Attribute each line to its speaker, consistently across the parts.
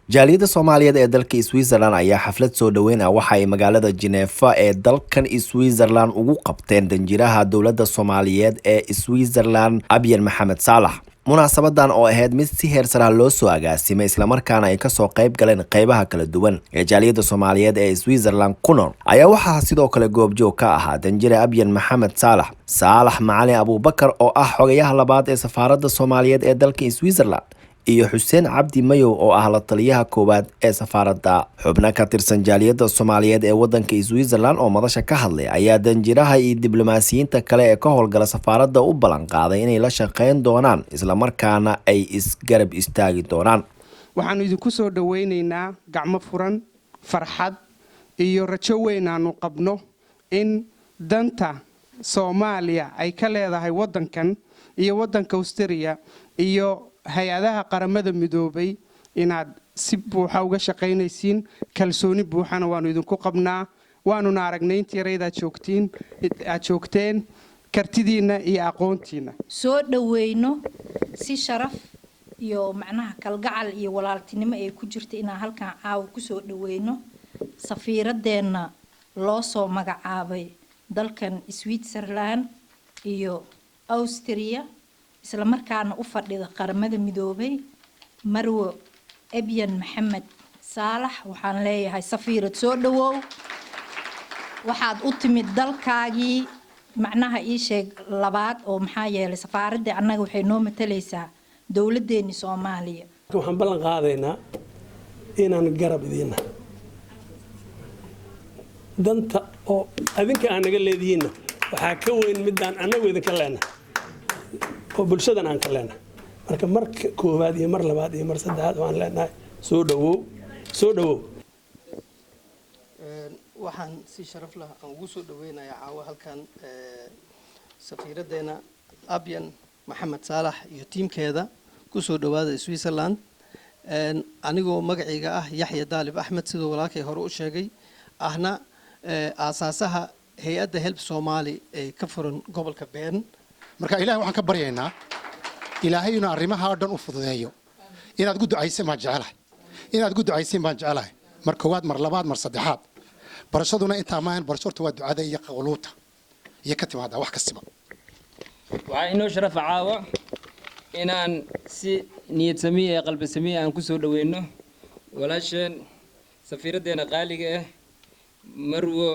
Speaker 1: Jaaliyadda Soomaaliyeed ee dalka Switzerland ayaa xaflad soo dhoweyn ah waxa ay magaalada Jineefa ee dalkan Switzerland ugu qabteen danjiraha dowladda Soomaaliyeed ee Switzerland, Abyan Maxamed Saalax. Munaasabadan oo ahayd mid si heer sare ah loo soo agaasimay, islamarkaana ay kasoo qayb galeen qeybaha kala duwan ee jaaliyadda Soomaaliyeed ee Switzerland ku nool, ayaa waxaa sidoo kale goobjoog ka ahaa danjire Abyan Maxamed Saalax, Saalax Macalin Abuubakar oo ah xogayaha labaad ee safaaradda Soomaaliyeed ee dalka Switzerland, iyo Xuseen Cabdi Mayow oo ah la taliyaha koowaad ee safaaradda. Xubno ka tirsan jaaliyadda Soomaaliyeed ee wadanka Switzerland oo madasha ka hadlay ayaa danjiraha iyo diblomaasiyiinta kale ee ka howlgala safaaradda u ballan qaaday inay la shaqeyn doonaan, islamarkaana ay isgarab istaagi doonaan.
Speaker 2: Waxaannu idinku soo dhowaynaynaa gacmo furan, farxad iyo rajo weyn aanu qabno in danta Soomaaliya ay ka leedahay waddankan iyo waddanka Austria iyo hay-adaha Qaramada Midoobay inaad si buuxa uga shaqaynaysiin. Kalsooni buuxana waanu idinku qabnaa, waanuna aragnay intii yarayda aad joogtiin, aad joogteen, kartidiinna iyo aqoontiinna.
Speaker 3: Soo dhoweyno si sharaf iyo macnaha kalgacal iyo walaaltinimo ay ku jirta inaan halkan caawa kusoo dhoweyno safiiradeenna loo soo magacaabay dalkan Switzerland iyo Austria, isla markaana u fadhida Qaramada Midoobay, Marwo Ebyan Maxamed Saalax. Waxaan leeyahay, safiirad, soo dhawow. Waxaad u timid dalkaagii, macnaha ii sheeg labaad, oo maxaa yeelay safaaraddii annaga waxay noo matalaysaa dowladdeeni Soomaaliya.
Speaker 4: Waxaan ballan qaadaynaa inaan garab idiinna, danta oo adinka aan naga leedihiinna waxaa ka weyn midaan annagu idinka leenahay oo bulshadan aan ka leenahay. Marka marka koowaad iyo mar labaad iyo mar saddexaad waan leenahay, soo dhawow, soo dhawow.
Speaker 5: Waxaan si sharaf leh aan ugu soo dhaweynayaa caawa halkan safiiraddeena Abyan Maxamed Saalax iyo tiimkeeda. Kusoo dhawaada Switzerland. Anigoo magacayga ah Yaxya Daalib Axmed, siduu walaalkay hore u sheegay, ahna aasaasaha hay-adda Help Somali ee ka furan gobolka Bern.
Speaker 6: Marka Ilahay waxaan ka baryaynaa Ilaahay inuu arrimaha oo dhan u fududeeyo. Inaad ku ducaysan baan jecelahay, inaad ku ducaysiin baan jecelahay, mar koowaad, mar labaad, mar saddexaad. Barashaduna intaa maahan. Barasho horta waa ducada iyo quluubta iyo ka timaada wax kastiba.
Speaker 7: Waxaa inoo sharafa caawa inaan si niyad samiya ee qalbi samiya aan kusoo dhaweyno walaasheen, safiiraddeena qaaliga ah, Marwo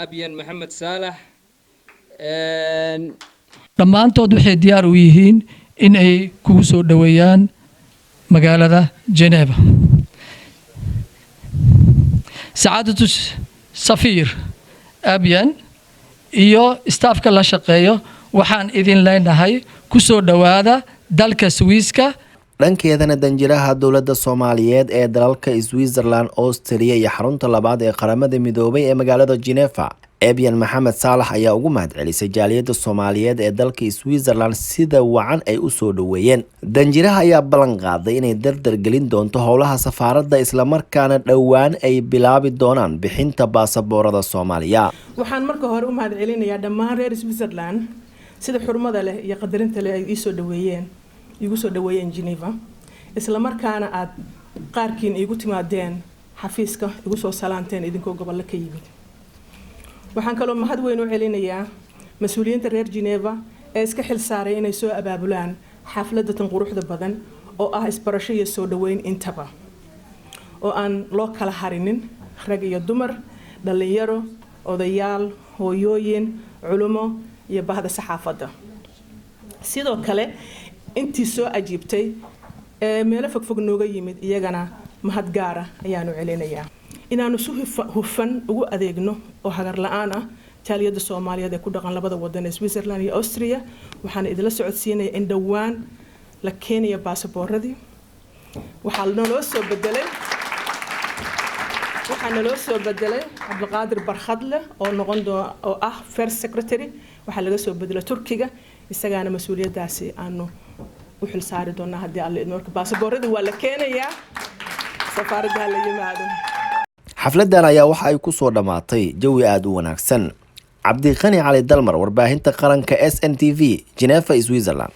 Speaker 7: Abyan Maxamed Saalax.
Speaker 8: Dhammaantood waxay diyaar u yihiin in ay kugu soo dhoweeyaan magaalada Geneva. Sacaadatu safiir Abyan iyo staffka la shaqeeyo, waxaan idin leenahay, ku soo dhowaada dalka Swiiska.
Speaker 1: Dhankeedana, danjiraha dowladda Soomaaliyeed ee dalalka Switzerland, Austria iyo xarunta labaad ee Qaramada Midoobay ee magaalada Geneva, Ebyan Maxamed Saalax, ayaa ugu mahadcelisay jaaliyadda Soomaaliyeed ee dalka Switzerland sida wacan ay u soo dhoweeyeen. Danjiraha ayaa ballan qaaday inay dardar gelin doonto howlaha safaaradda, islamarkaana dhowaan ay bilaabi doonaan bixinta baasaboorada Soomaaliya.
Speaker 9: Waxaan marka hore u mahad celinayaa dhammaan reer Switzerland sida xurmada leh iyo qadarinta leh ay iisoo dhaweeyeen, iigu soo dhaweeyeen Geneva, isla markaana aad qaarkiin iigu timaadeen xafiiska, igu soo salaanteen idinkoo gobollo ka yimid. Waxaan kaloo mahad weyn u celinayaa mas-uuliyiinta reer Geneva ee iska xil saaray inay soo abaabulaan xafladda tan quruxda badan oo ah isbarasho iyo soo dhaweyn intaba, oo aan loo kala harinin rag iyo dumar, dhallinyaro, odayaal, hooyooyin, culummo iyo bahda saxaafadda. Sidoo kale intii soo ajiibtay ee meelo fogfog nooga yimid, iyagana mahad gaara ayaanu celinayaa. Inaanu si hufan ugu adeegno oo hagar la-aan ah jaaliyadda Soomaaliyeed ee ku dhaqan labada wadan ee Switzerland iyo Austria, waxaana idinla socodsiinaya in dhowaan la keenayo baasaboorradii. Waxaa naloo soo bedelay Cabdiqaadir Barkhadle oo noqon doo oo ah first secretary. Waxaa laga soo bedelay Turkiga, isagaana mas-uuliyaddaasi aanu u xil saari doonaa haddii Alla idmo. Marka baasaboorradii waa la keenayaa, safaaradda ha la yimaado.
Speaker 1: Xafladan ayaa waxa ay ku soo dhammaatay jawi aada u wanaagsan. Cabdiqani Cali Dalmar, warbaahinta qaranka SNTV, Geneva, Switzerland.